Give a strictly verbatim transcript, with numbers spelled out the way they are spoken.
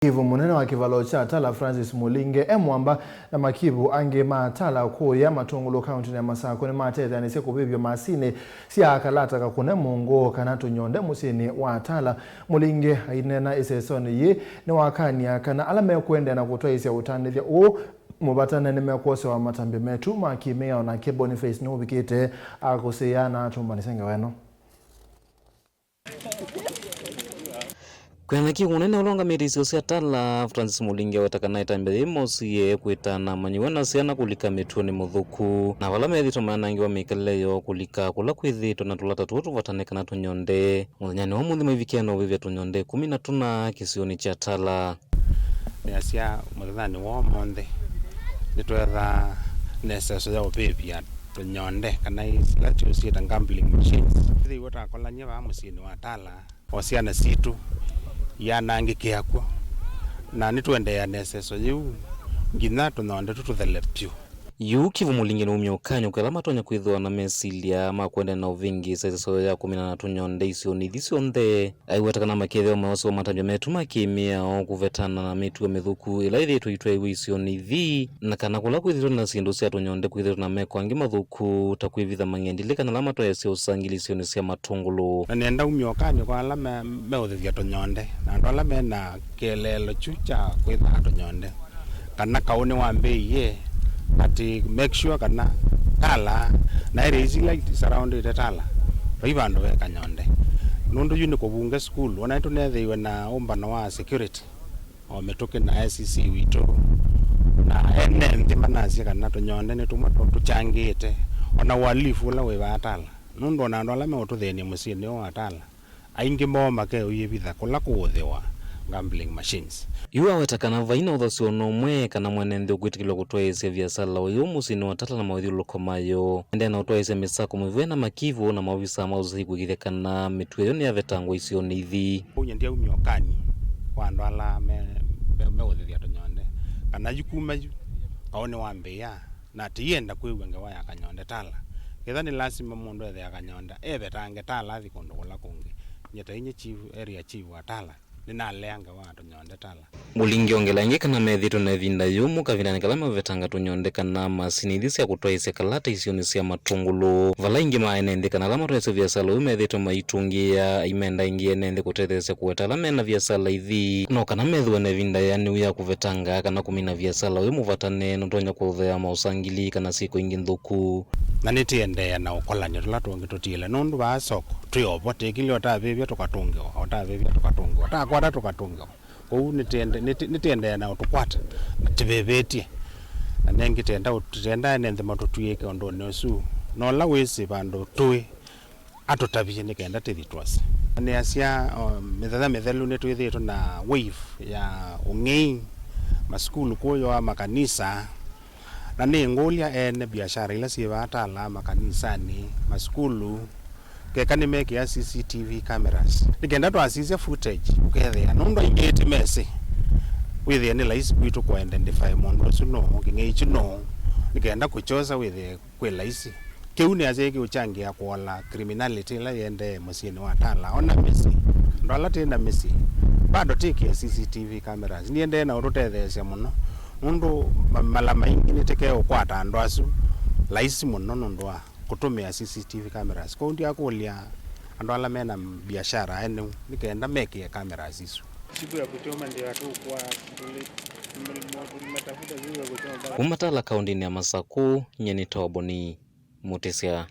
Makivu mũnene wa kĩvalo kya Tala Francis Mulinge e mwamba na makivu angĩ ma Tala kũũya Matũngũlũ kaũntĩnĩ ya Masakũ nĩmatetheanĩsye kũvĩvya masinĩ sya kalata kakũne mũngũ kana tũnyonde mũsyĩnĩ wa Tala. Mulinge aineena ĩsesonĩ yĩĩ nĩwakany'a kana ala mekũendeea na kũtwaĩĩsya ũtandĩthya ũũ mũvatane nĩmekwosewa matambya metu ma kĩmĩao. Nake Boniface nĩũvikĩte akũsĩĩa na atũmbanĩsya ngewa ĩno. Kwĩana kĩu mũnene ũla ũngamĩte isio sya Tala, Francis Mulinge, aweta kana ĩtambya yĩĩ mosie kwĩtana amanyĩw'a na syana kũlika mĩtuonĩ mĩthũku, na vala methĩĩtwe mayanangĩwa mĩkalĩle yoo kũlika kũla kwĩthĩĩtwe na tũlata tũũ tũvatane kana tũnyonde. Mũthenyanĩ wa ũmũnthĩ maivikĩa na ũvĩvya tũnyonde ĩkũmi na tũna kĩsionĩ kya Tala. Nĩasya mũthenyanĩ wa ũmũnthĩ nĩtwetha na ĩseso ya ũvĩvya tũnyonde, kana ila tũsyĩta gambling machines. Ĩthĩiwe takolany'a vaa mũsyĩnĩ wa Tala, o syana sitũ ianangĩkĩa kw'o, na nĩtũendeea na ĩseso yĩu nginya tũnyonde tũtũthele vyũ. Yu Kivu Mulinge nĩumya ũkany'o kwĩ ala matonya kwĩthĩwa na mesilya ma kũendeea na ũvĩngĩĩsa ĩseso ya kũminana na tũnyonde isionĩ ithi syonthe. Aiweta kana makethĩwa maosewa matambya metu ma kĩmĩao kũvetana na mĩtuo mĩthũku ĩla ĩthĩĩtwe ĩitwaĩw'e isionĩ ithi, na kana kũla kwĩthĩtwe na syĩndũ sya tũnyonde kwĩthĩtwe na meko angĩ mathũku ta kwĩvitha mang'endilĩ kana ala matwaĩĩsya ũsangili isionĩ sya Matũngũlũ. Na nĩenda umya ũkany'o kwa ala me-, meũthĩthya tũnyonde na andũ ala me na kĩeleelo kyu kya kwĩthaa tũnyonde, kana kaũ nĩwambĩĩie, atĩ make sure kana Tala na area isi ila surroundĩte Tala vai vandũ ve kanyonde, nũndũ yu nĩ kũvunge sukulu. Ona nĩtũnethĩiwe na ũmbano wa security, o mĩtũkĩ na S C witũ, na ene nthĩ manasya kana tũnyonde nĩ tũmwe tũ-, tũkyangĩĩte ona ũalifu ũla wĩ vaa Tala, nũndũ ona andũ ala meũtũthĩny'a mũsyĩnĩ ũũ wa Tala, aingĩ moo makeũyĩvitha kũla kũũthĩwa gambling machines. Yu aweta kana vai na ũthasyo o na ũmwe kana mwene nthĩ ũkwĩtĩkĩlwa kũtwaĩĩsya viasala ũyũ mũsyĩnĩ wa Tala na maũthyũlũlũko mayo. Endeea na ũtwaĩĩsya mĩsako mĩvũe na makivu na maovisa ma ũsai kũĩkĩĩthya kana mĩtuo ĩyo nĩyavetangwa isionĩ ithi. Ũu nyie ndyaumya ũkany'o kwa andũ ala me, me, meũthĩthya tũnyonde kana yu kuma yu kaũ nĩwambĩĩa. Na tĩyenda kwĩw'a ngewa ya kanyonde Tala. Ketha nĩ lasima mũndũ ethĩa kanyonde, evetange Tala athi kũndũ kũla kũngĩ. Nyie ta inyie chief, area chief wa Tala, nĩnalea ngewa ya tũnyonde Tala. Mulinge ongela ĩngĩ kana methĩĩtwe na ĩvinda yũmũ kavindanĩ kala mavetanga tũnyonde kana masini ithi sya kũtwaĩĩsya kalata isionĩ sya Matũngũlũ, vala aingĩ ma ene nthĩ kana ala matwaĩĩsya viasala ũyũ methĩĩtwe maitũngĩĩa. Aimenda aingĩ ene nthĩ kũtetheesya kũweta ala me na viasala ithi, no kana methĩwe na ĩvinda yĩanĩu ya kũvetanga kana kũmina viasala ũyũ mũvatane nũtonya kũthea maũsangili kana syĩko ingĩ nthũku. Na nĩtĩendeea na ũkolany'a tũla tũngĩ tũtiĩle, nũndũ vaa soko twĩ o vo, tĩkĩlye ũtavĩvya tũkatũngĩwa, ũtavĩvya tũkatũngĩwa, ũtakwata tũkatũngĩwa. Kwoou nĩtĩende-, nĩtĩ-, nĩtĩendeea na ũtũkwata na tĩvĩvĩtye. Na nengĩ tenda ũ-, tenda ene nthĩ matũtw'ĩĩke ũndũnĩ ũsu, na ũla wĩsĩ vandũ tũĩ atũtavye nĩ kenda tĩthi twose. Nĩasya, o, mĩthenya mĩthelu nĩtwĩthĩĩtwe na wave ya ũng'ei masukulu kũyũa, makanisa, na nĩngũlya ene biashara ila syĩ vaa Tala, makanisanĩ, masukulu, keka nĩmekĩa C C T V cameras nĩ kenda twasisya footage ũkethĩa, nũndũ aingĩ ĩtĩ mesĩ wĩthĩe nĩ laisi kwitũ kũ identify mũndũ ũsu nũũ, kĩng'ei kyu nũũ, nĩ kenda kũkyosa wĩthĩe kwĩ laisi. Kĩu nĩasya kĩũkyangĩa kũola criminality ĩla yĩendee mũsyĩnĩ wa Tala. Ona mĩsyĩ, andũ ala twĩ na mĩsyĩ, bado twĩkĩe C C T V cameras. Nĩendee na ũtũtetheesya mũno, nũndũ ma-, mala maingĩ nĩtũkeũkwata andũ asu laisi mũno nũndũ wa kũtũmĩa C C T V cameras. Kwoou ndyakũlya andũ ala me na biashara eneu nĩ kenda mekĩe cameras isu. Siku ya kuchoma ndio hatukuwa tuli-, tumetafuta siku ya kuchoma mpaka. Kuma Tala kaũntĩnĩ ya Masakũ, nyie nĩ Toboni Mũtĩsya.